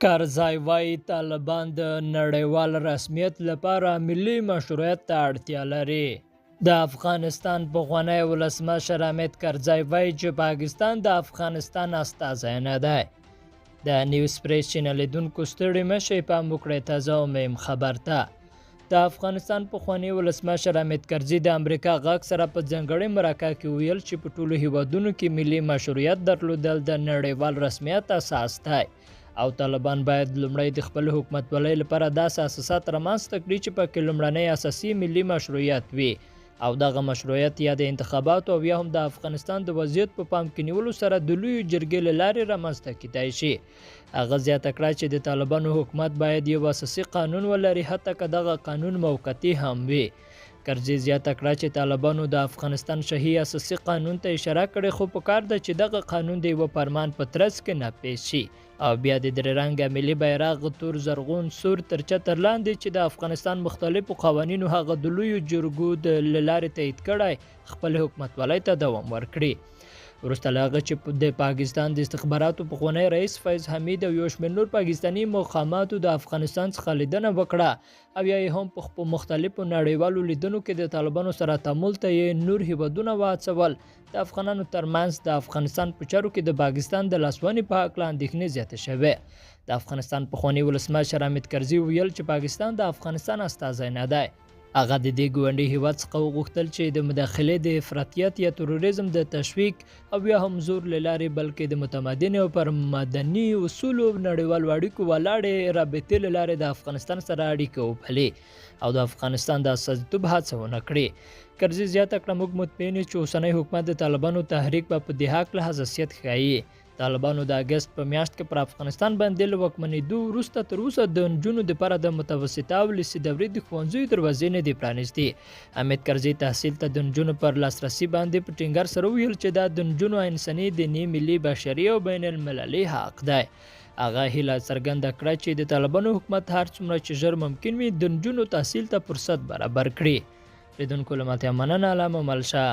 کرزی وايي طالبان د نړیوال رسمیت لپاره ملي مشروعیت ته اړتیا لري. د افغانستان پخوانی ولسمشر حامد کرزی وايي چې پاکستان د افغانستان استازی نه دی. د نیوز پریس چینل لیدونکو ستړي مه شئ، پام وکړئ تازه او مهم خبر ته. د افغانستان پخواني ولسمشر حامد کرزي د امریکا غږ سره په ځانګړې مرکه کې وویل چې په ټولو هیوادونو کې ملي مشروعیت درلودل د نړیوال رسمیت اساس دی او طالبان باید لومړی د خپل حکومتولۍ لپاره داسې اساسات رامنځته کړي چې پکې لومړنی اساسي ملي مشروعیت وي او دغه مشروعیت یا د انتخاباتو او یا هم د افغانستان د وضعیت په پام کې نیولو سره د لویو جرګې له لارې رامنځته کیدای شي. هغه زیاته کړه چې د طالبانو حکومت باید یو اساسي قانون ولري، حتی که دغه قانون موقتي هم وي. کرزي زیاته کړه چې طالبانو د افغانستان شاهي اساسي قانون ته اشاره کړې، خو پکار ده چې دغه قانون د یوه فرمان په ترڅ کې نافذ شي او بیا د درې رنګه ملي بیرغ تور، زرغون، سور تر چتر لاندې چې د افغانستان مختلفو قوانینو هغه د لویو جرګو د له لارې تایید کړی، خپل حکومتولۍ ته دوام ورکړي. وروسته له هغه چې د پاکستان د استخباراتو پخوانی رئیس فیض حمید او یو شمېر نور پاکستاني مقاماتو د افغانستان څخه لیدنه وکړه او یا یې هم په خپلو مختلفو نړیوالو لیدنو کې د طالبانو سره تعامل ته یې نور هیوادونه وهڅول، د افغانانو ترمنځ د افغانستان په چارو کې د پاکستان د لاسوهنې په هکله اندېښنې زیاتې شوې. د افغانستان پخواني ولسمشر حامد کرزي ویل چې پاکستان د افغانستان استازی نه دی. هغه د دې ګاونډي هیواد څخه وغوښتل چې د مداخلې، د افراطیت یا تروریزم د تشویق او یا هم زور له لارې، بلکې د متمدنې او پر مدني اصولو نړیوالو اړیکو ولاړې رابطې له لارې د افغانستان سره اړیکې وپالي او د افغانستان د استازیتوب هڅه ونه کړي. کرزي زیاته کړه، موږ مطمئن یو چې اوسنی حکومت د طالبانو تحریک به په دې هکله حساسیت ښيي. طالبانو د اګست په میاشت کې پر افغانستان باندې له واکمنېدو وروسته تر اوسه د نجونو دپاره د متوسطه او لیسي دورې د ښوونځیو دروازې نه دي پرانیستې. حامد کرزي تحصیل ته د نجونو پر لاسرسي باندې په ټینګار سره وویل چې دا د نجونو انساني، دیني، ملي، بشري او بین المللي حق دی. هغه هیله څرګنده کړه چې د طالبانو حکومت هر څومره چې ژر ممکن وي د نجونو تحصیل ته فرصت برابر کړي. لیدونکو له ملتیا مننه، له مو مل شه.